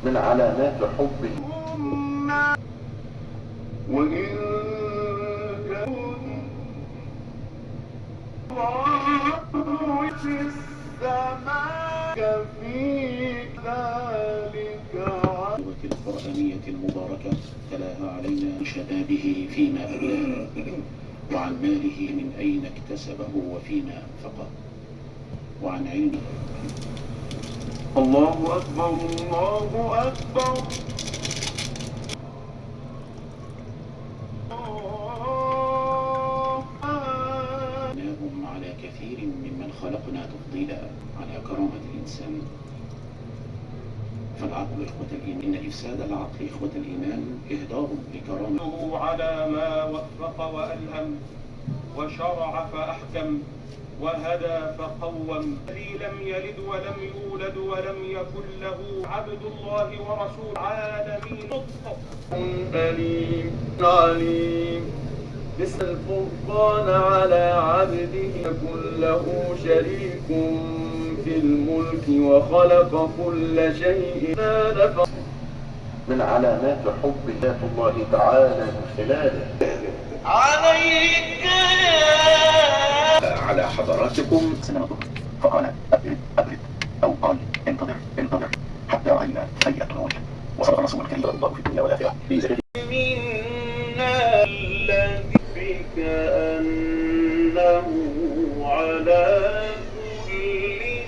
من علامات حبه. وإن في السماء في ذلك القرآنية المباركة تلاها علينا شبابه فيما أبلاه، وعن ماله من أين اكتسبه وفيما أنفقه، وعن علمه. الله أكبر الله أكبر. هم على كثير ممن خلقنا تفضيلا على كرامة الإنسان. فالعقل إخوة الإيمان، إن إفساد العقل إخوة الإيمان إهدار لكرامة. على ما وفق وألهم وشرع فأحكم وهدى فقوم، الذي لم يلد ولم يولد ولم يكن له عبد الله ورسول عالمين أليم عليم. بسم الفرقان على عبده يكن له شريك في الملك وخلق كل شيء. من علامات حب الله تعالى من خلاله عليك على حضراتكم سلامته. فقال أبرد أبرد، أو قال انتظر انتظر، حتى رأينا هيئة الوجه. وصدق رسول الكريم الله في الدنيا والآخرة. منا الذي بك أنه على كل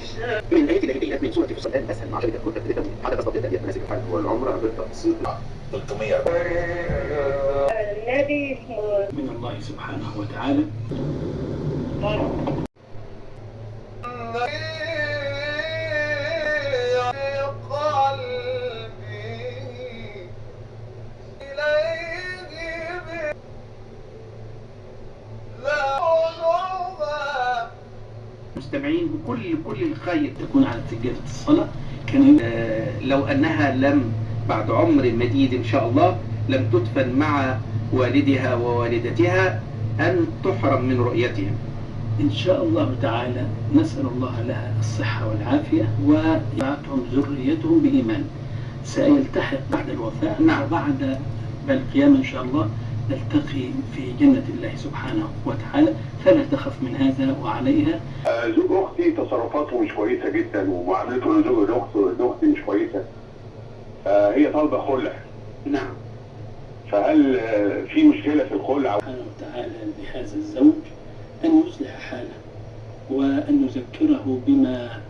شيء. من آيات الله من سورة فصل الآن أسهل مع شركة كتلة للتمويل حتى تستطيع تأدية مناسك الحج والعمرة بالتقسيط 300. النبي اسمه من الله سبحانه وتعالى. مستمعين بكل الخير تكون على سجادة الصلاة. كان لو أنها لم بعد عمر مديد إن شاء الله لم تدفن مع والدها ووالدتها أن تحرم من رؤيتهم إن شاء الله تعالى. نسأل الله لها الصحة والعافية ويبعثهم ذريتهم بإيمان. سيلتحق بعد الوفاة، نعم، بعد القيامة إن شاء الله نلتقي في جنة الله سبحانه وتعالى، فلا تخف من هذا وعليها. زوج أختي تصرفاته مش كويسة جدا، ومعاملته لزوج أختي مش كويسة. هي طالبة خلع. نعم. فهل في مشكلة في الخلع؟ سبحانه وتعالى لهذا الزوج أن يصلح حاله وأن يذكره بما